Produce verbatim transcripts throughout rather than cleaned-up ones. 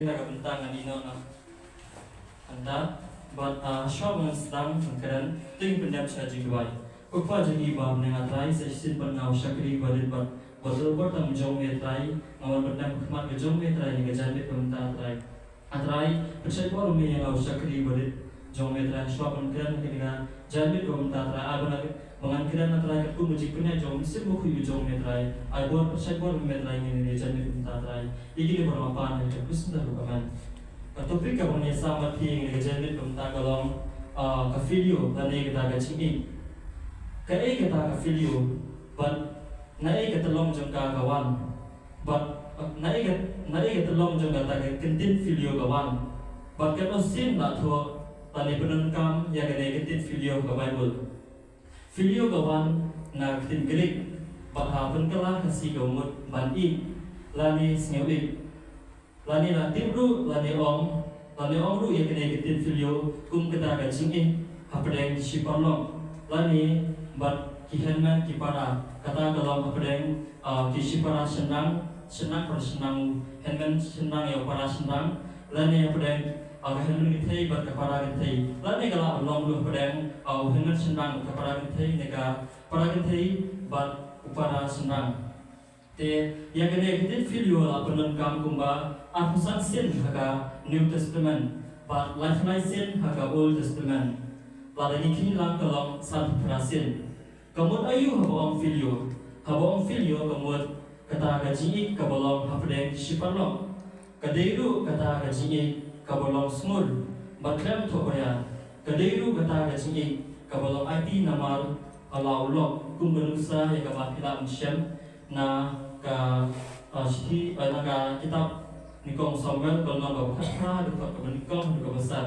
Ka bynta ngan ïeh noh na hangta, bad, ah, shuwa ban sdang ngan kren, to ngin pyndep sha jingduwai. Ko Kpa jong ngi ba ha bneng, ah Trai, sa shisien pat nga u shakri ba rit bad, bad u bor tam jong me, ah Trai, nga wan bad nang khmat ka jong me, ah Trai, ïa ka jingïeit ka bynta, ah Trai. Ah Trai, pynshai bor me ïa nga u shakri ba rit jong me, ah Trai, shuwa ban kren ïa ka jingïeit ka bynta, ah Trai, ah, ba nga Ba ngan kren, ah Trai, katkum ka jingpynïaid jong u Mynsiem Bakhuid jong me, ah Trai. Ai bor, pynshai bor me, ah Trai, ïa kane ka jingïeit ka bynta, ah Trai. Ïa kine baroh ngan pan ha ka kyrteng U Jisu Khrist, amen. Ka topic kaba ngan ïasam bad phi ïa kane ka jingïeit ka bynta ka long, ah, ka failure, lane kata ka jingïeit. Kaei kata ka failure, bad naei ka tyllong jong ka ka wan. Bad, ah, naei ka, naei ka tyllong jong kata ka kyntien failure ka wan. Bad katno sien la thoh, lane pyndonkam ïa kane ka kyntien failure ha ka Baibl. Failure ka wan na ka ktien Grik, bad ha pynkylla Khasi ka mut ban ïeit, lane sngewïeit. Lane la tip ruh, lane ong, lane ong ruh ïa kane ka ktien failure kum kata ka jingïeit hapdeng ki shi paralok, lane bad ki hynmen ki para, kata ka long hapdeng, ah, ki shi para shynrang, shynrang para shynrang, hynmen shynrang ïa u para shynrang, lane hapdeng, ah, ka hynmen kynthei bad ka para kynthei, lane ka lah ban long ruh hapdeng, ah, u hynmen shynrang, ka para kynthei, ne ka para kynthei bad u para shynrang. Te ïa kane ka ktien failure la pyndonkam kumba arphew san sien ha ka New Testament bad laiphew lai sien ha ka Old Testament. Lada ngi kheiñ lang ka long sanphew phra sien. Ka mut aïu haba ong failure? Haba ong failure ka mut kata ka jingïeit kaba long hapdeng ki shi paralok. Ka dei ruh kata ka jingïeit kaba long sngur bad khlem thohbria. Ka dei ruh kata ka jingïeit kaba long aiti namar ka la u lok, kum ka nuksa ïa kaba phi lah ban shem na ka, ah, shithi, ah, na ka kitab nyngkong Samuel, ka lynnong kaba khatphra, dkhot kaba nyngkong haduh kaba san.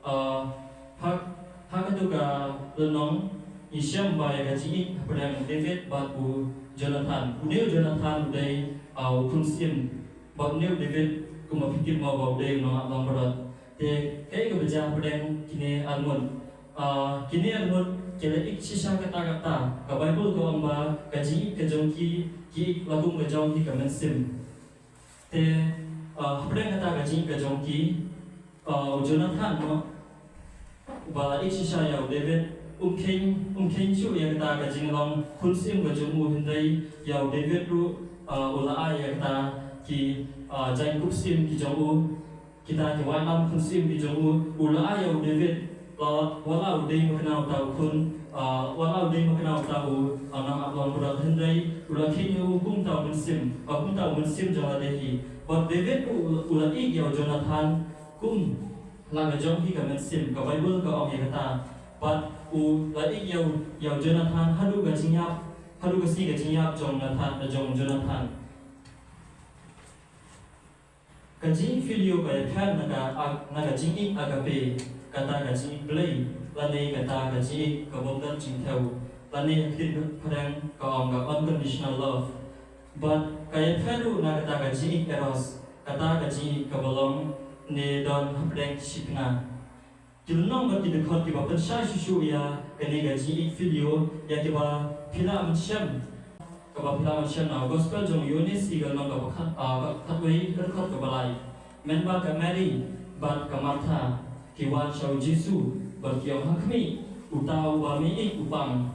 Ah, ha, ha katu ka lynnong ngi shem ba ïa ka jingïeit hapdeng u David bad u Jonathan. Une u Jonathan u dei, ah, u khun syiem. Bad une u David, kumba phi tip mo ba u dei u nongaplong baroh. Te kaei kaba jia hapdeng kine arngut? Ah, kine arngut ki la ïeit shisha katta katta. Ka Baibl ka ong ba ka jingïeit ka jong ki, ki ïeit la kum ka jong ki ka mynsiem. Te, ah, hapdeng kata ka jingïeit ka jong ki, ah, u Jonathan mo, uba la ïeit shisha ïa u David, um kheiñ, um kheiñ shuh ïa kata ka jinglong khun syiem ka jong u, hynrei ïa u David ruh, ah, u la ai ïa kita ki, ah, jaiñkup syiem ki jong u, kita ki waitlam khun syiem ki jong u, u la ai ïa u David, la, wat la u dei makna uta u khun, ah, wat la u dei makna uta u, ah, nongaplong baroh, hynrei u la kheiñ ïa u kum uta u mynsiem, ah, kum uta u mynsiem jong lade hi. Bad David u, u la ïeit ïa u Jonathan kum la ka jong hi ka mynsiem, ka Baibl ka ong ïa kata. Bad u la ïeit ïa u, ïa u Jonathan haduh ka jingïap, haduh ka sngi ka jingïap jong Nathan, jong Jonathan. Ka jingfailure ka ïapher na ka, na ka jingïeit agape, kata ka jingïeit Blei, lane kata ka jingïeit ka bym don jingthew, lane ha ka ktien phareng ka ong ka unconditional love. Bad ka ïapher ruh na kata ka jingïeit eros, kata ka jingïeit kaba long ne don hapdeng ki shipna. Ki lynnong bad ki dkhot kiba pynshai shuh shuh ïa kane ka jingïeit failure, ïa kiba phi lah ban shem. Kaba phi lah ban shem na Gospel jong u Ïoannis, ka lynnong kaba khat, ah, khatwei, ka dkhot kaba lai. Mynba ka Mari bad ka Martha ki wan sha u Jisu bad ki ong, ha khmih, uta uba me ïeit u pang.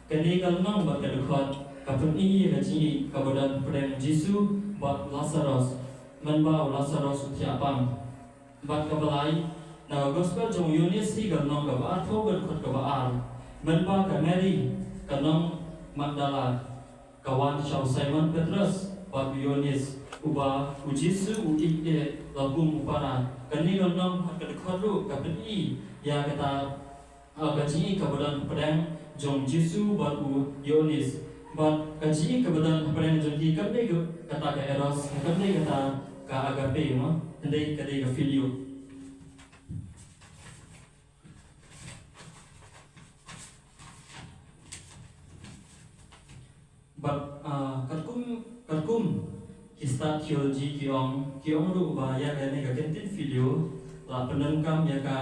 Kane ka lynnong bad ka dkhot ka pyni ïa ka jingïeit kaba don hapdeng u Jisu bad u Lasaros. Mynba u Lasaros u thiah pang. Bad kaba lai, na ka Gospel jong u Ïoannis hi ka lynnong kaba arphew ka dkhot kaba ar. Mynba ka Mari, ka nong Magdala, ka wan sha u Simon Petros bad u Ïoannis, uba u Jisu u ïeit eh la kum u para. Kane ka lynnong bad ka dkhot ruh ka pyni ïa kata Ah, ka jingïeit kaba don hapdeng jong u Jisu bad u Ïoannis. Bad ka jingïeit kaba don hapdeng jong ki kam dei kata ka eros, kam dei kata ka agape mo, hynrei ka dei ka filio. Bad, ah, katkum, katkum ki stad theology ki ong, ki ong ruh ba ïa kane ka kyntien filio la pyndonkam ïa ka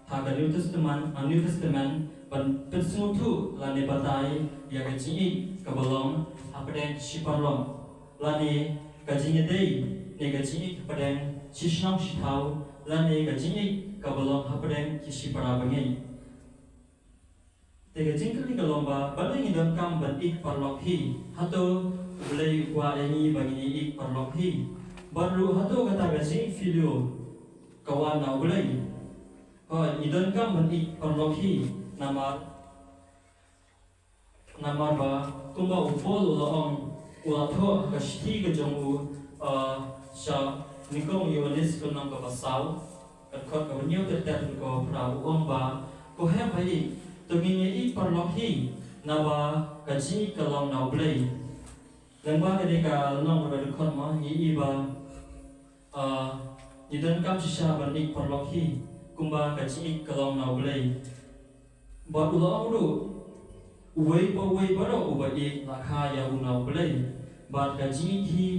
ha ka New Testament, ah, New Testament ban pynsngewthuh lane batai ïa ka jingïeit kaba long hapdeng shi paralok, lane ka jingïadei ne ka jingïeit hapdeng shi shnong shi thaw, lane ka jingïeit kaba long hapdeng ki shipara bangeit. Te ka jingkylli ka long ba, balei ngi donkam ban ïeit paralok hi? Hato U Blei u kwah ïa ngi ba ngin ïeit paralok hi? Bad ruh hato kata ka jingïeit filio ka wan na U Blei? Hooid, ngi donkam ban ïeit paralok hi, namar, namar ba kumba u Paul u la ong, u la thoh ha ka shithi ka jong u, ah, sha Nyngkong Ïoannis ka lynnong kaba saw, ka dkhot kaba hynñiew ter ter haduh kaba phra, u ong ba, ko hep ha ïeit, to ngin ïa ïeit paralok hi, naba ka jingïeit ka long na U Blei. Lyngba kane ka lynnong bad ka dkhot mo, ngi i ba, ah, ngi donkam shisha ban ïeit paralok hi, kumba ka jingïeit ka long na U Blei. Bad u la ong ruh, uwei pa uwei baroh uba ïeit la kha ïa u na U Blei, bad ka jingïeit hi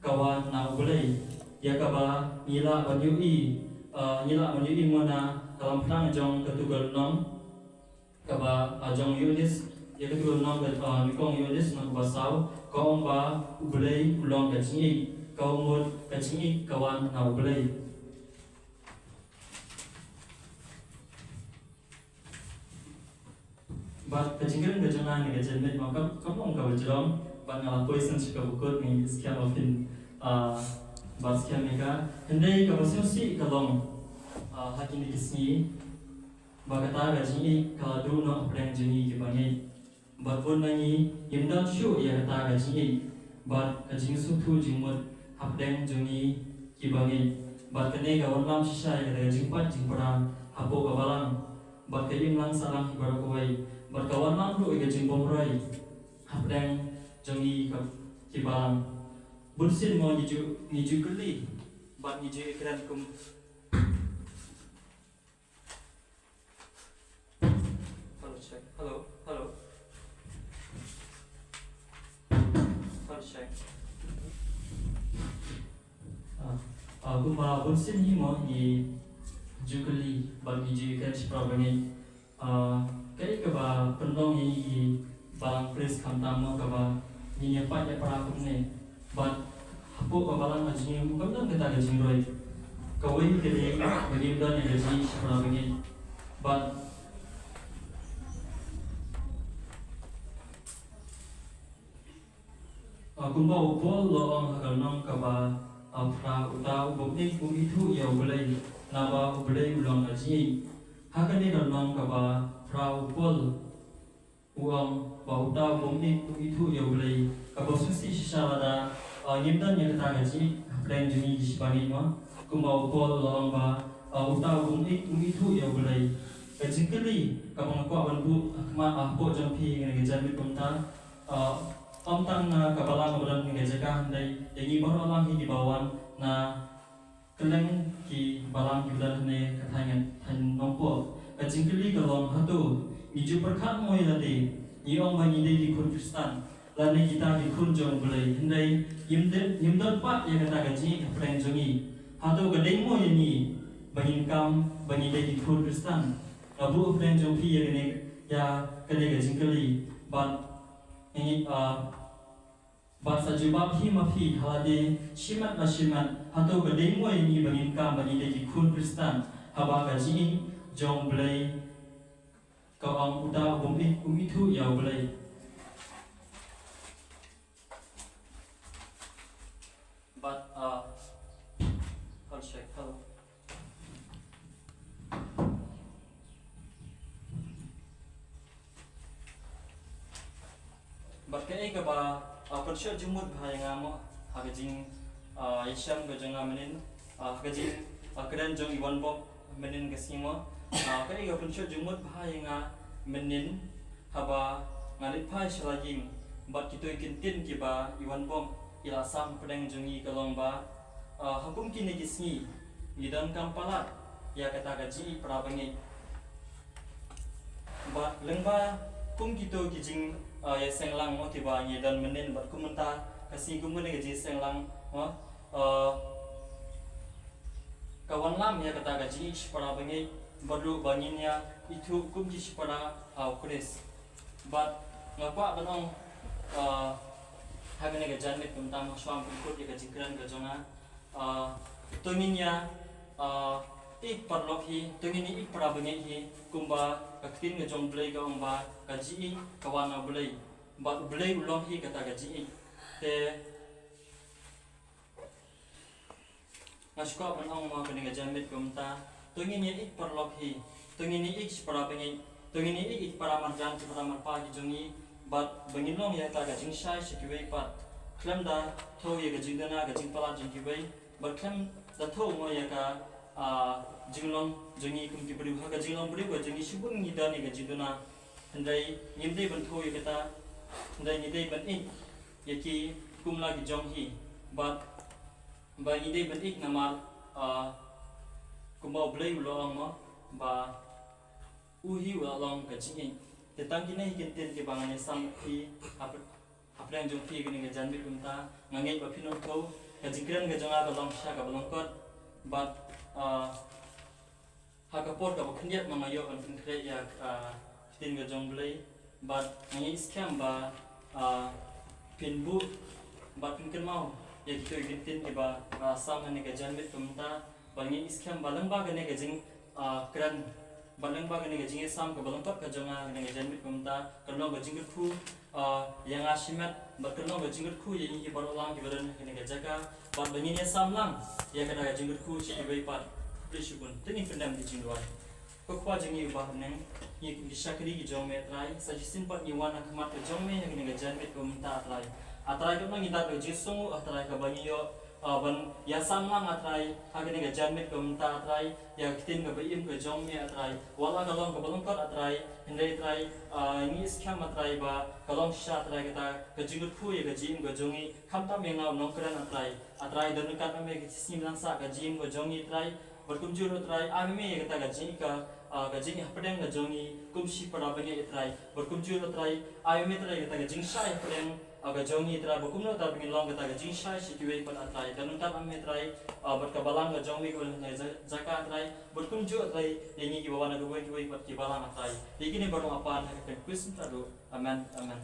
ka wan na U Blei, ïa kaba ngi lah ban ïohi, ah, ngi lah ban ïohi mo na ka lamphrang jong katu ka lynnong, kaba, ah, jong Ïoannis, ïa katu ka lynnong ka, ah, Nyngkong Ïoannis lynnong kaba saw, ka ong ba U Blei u long ka jingïeit, kaba mut ka jingïeit ka wan na U Blei. Bad ka jingkren ka jong nga ha kane ka janmiet mo kam, kam long kaba jrong, bad nga la poi shen sha kaba kut, nga ngeit skhem ba phin, ah, bad skhem ïa ka. Hynrei kaba sngewsih ka long, ah, ha kine ki sngi, ba kata ka jingïeit ka la duh noh hapdeng jong ngi kiba ngeit. Bad bun na ngi ngim don shuh ïa kata ka jingïeit bad ka jingsngewthuh jingmut hapdeng jong ngi kiba ngeit. Bad kane ka wanlam shisha ïa kata ka jingpait jingpra hapoh ka balang bad ka imlang sahlang hi baroh kawei. Bad ka wanlam ruh ïa ka jingbymroi hapdeng jong ngi ka, ki balang. Bunsien mo ngi ju, ngi ju kylli bad ngi ju ïakren kum Hello, check. Hello, hello. Hello, check. Ah, ah, kumba bunsien hi mo ngi ju kylli bad ngi ju ïakren shipara bangeit. Ah, kaei kaba pynlong ïa ngi ki balang Khrist khamtam mo kaba ngin ïa pait ïa para kumne. Bad hapoh ka balang ka jingim kam don kata ka jingroi. Kawei ka dei ba ngim don ïa ka jingïeit shipara bangeit. Bad, ah, kumba u Paul u la ong ha ka lynnong kaba, ah, phra, uta u bym ïeit um ithuh ïa U Blei, naba U Blei u long ka jingïeit. Ha kane ka lynnong kaba phra u Paul u ong ba uta u bym ïeit um ithuh ïa U Blei. Kaba sngewsih shisha lada, ah, ngim don ïa kata ka jingïeit hapdeng jong ngi ki shipara bangeit mo. Kumba u Paul u la ong ba, ah, uta u bym ïeit um ithuh ïa U Blei. Ka jingkylli kaba nga kwah ban buh ha khmat, ah, hapoh jong phi ha kane ka janmiet kumta, ah, ym tang na ka balang ba don ha kane ka jaka hynrei ïa ngi baroh lang hi kiba wan na kylleng ki balang kiba don hangne ka thaiñ, thaiñ Nongpoh. Ka jingkylli ka long hato ngi ju pyrkhat mo ïa lade, ngi ong ba ngi dei ki khun Khristan lane kita ki khun jong U Blei, hynrei ngim don, ngim don pat ïa kata ka jingïeit hapdeng jong ngi. Hato ka dei mo ïa ngi ba ngin kam ba ngi dei ki khun Khristan? Nga buh hapdeng jong phi ïa kane, ïa kane ka jingkylli bad ngi, ah, Bad sa jubab hi ma phi ha lade shimet la shimet, hato ka dei mo ïa ngi ba ngin kam ba ngi dei ki khun Khristan haba ka jingïeit jong U Blei ka ong uta u bym ïeit um ithuh ïa U Blei. Bad, ah, hello, check, hello. Bad kaei kaba, ah, pynshoi jingmut bha ïa nga mo, ha ka jing, ah, ïashem ka jong nga mynnin, ah, ha ka jing, ah, kren jong i Wanbok mynnin ka sngi mo. Ah, kaei kaba pynshoi jingmut bha ïa nga mynnin, haba nga leit phai sha la ïing bad kito ki kyntien kiba i Wanbok i la sam hapdeng jong ngi ka long ba, ah, ha kum kine ki sngi ngi donkam palat ïa kata ka jingïeit para bangeit. Bad lyngba kum kito ki jing, ah, ïaseng lang mo kiba ngi don mynnin bad kum mynta ka sngi kum kane ka jingïaseng lang mo, ah, ka wanlam ïa kata ka jingïeit shipara bangeit bad ruh ba ngin ïa ithuh kum ki shipara ha U Khrist. Bad nga kwah ban ong, ah, ha kane ka janmiet kumta mo shuwa ban pynkut ïa ka jingkren ka jong nga. Ah, To ngin ïa, ah, ïeit paralok hi, to ngin ïa ïeit para bangeit hi, kumba ka ktien ka jong Blei ka ong ba ka jingïeit ka wan na Blei. Bad Blei u long hi kata ka jingïeit. Te nga sngewkwah ban ong mo ha kane ka janmiet kumta, to ngin ïa ïeit paralok hi, to ngin ïa ïeit para bangeit, to ngin ïa ïeit para marjan, para marpa ki jong ngi, bad ba ngin long ïa kata ka jingshai sha kiwei pat. Khlem da thew ïa ka jingduna ka jingpalat jong kiwei, bad khlem da thew mo ïa ka, ah, jinglong jong ngi kum ki briew, ha ka jinglong briew ka jong ngi shibun ngi don ïa ka jingduna. Hynrei ngim dei ban thew ïa kata, hynrei ngi dei ban ïeit ïa ki kum la ki jong hi. Bad ba ngi dei ban ïeit namar, ah, kumba u Blei u la ong mo, ba u hi u la long ka jingïeit. Te tang kine hi ki ktien kiba ngan ïasam ïa phi, hap-, hapdeng jong phi ha kane ka janmiet kumta, nga ngeit ba phin ym thew, ka jingkren ka jong nga ka long shisha kaba lyngkot, bad, ah, ha ka por kaba khyndiat ma nga ïoh ban pynkhreh ïa, ah, ktien ka jong Blei, bad nga ngeit skhem ba, ah, phin buh, bad phin kynmaw ïa kito ki ktien kiba, ah, sam ha kane ka janmiet kumta, bad nga ngeit skhem ba lyngba kane ka jing, ah, kren, bad lyngba kane ka jingïasam kaba lyngkot ka jong nga ha kane ka janmiet kumta, kan long ka jingkyrkhu, ah, ïa nga shimet, bad kan long ka jingkyrkhu ïa ngi baroh lang kiba don ha kane ka jaka, bad ba ngin ïasam lang ïa kata ka jingkyrkhu sha kiwei pat. Khublei shibun, to ngin pyndem ki jingduwai. Ko Kpa jong ngi uba ha bneng, ngi kum ki shakri ki jong me Trai, sa shisien pat ngi wan ha khmat ka jong me ha kane ka janmiet kumta Trai. A Trai, kumno ngi dap ka jingsngew, a Trai, kaba ngi ïoh, ah, ban ïasam lang a Trai ha kane ka janmiet kumta a Trai, ïa ka ktien kaba im ka jong me a Trai. Wat la ka long kaba lyngkot a Trai, hynrei Trai, ah, ngi ïeit skhem a Trai ba ka long shisha a Trai kata ka jingkyrkhu ïa ka jingim ka jong ngi, khamtam ïa nga u nongkren a Trai. A Trai, don ryngkat ma me ha ki sngi ba dang sah ka jingim ka jong ngi Trai. Bad kumjuh ruh Trai, ai ma me ïa kata ka jing ka, ah, ka jing hapdeng ka jong ngi kum shi para bangeit a Trai. Bad kumjuh ruh Trai, ai ma me Trai ïa kata ka jingshai hapdeng, ah, ka jong ngi Trai. Bad kumno Trai ba ngin long kata ka jingshai sha kiwei pat a Trai. Don ryngkat ma me Trai, ah, bad ka balang ka jong me kaba don ha kane ka ja-, jaka a Trai. Bad kumjuh Trai, ïa ngi kiba wan na kiwei kiwei pat ki balang a Trai. Ïa kine baroh ngi pan ha ka kyrteng Khrist Trai. Amen, amen.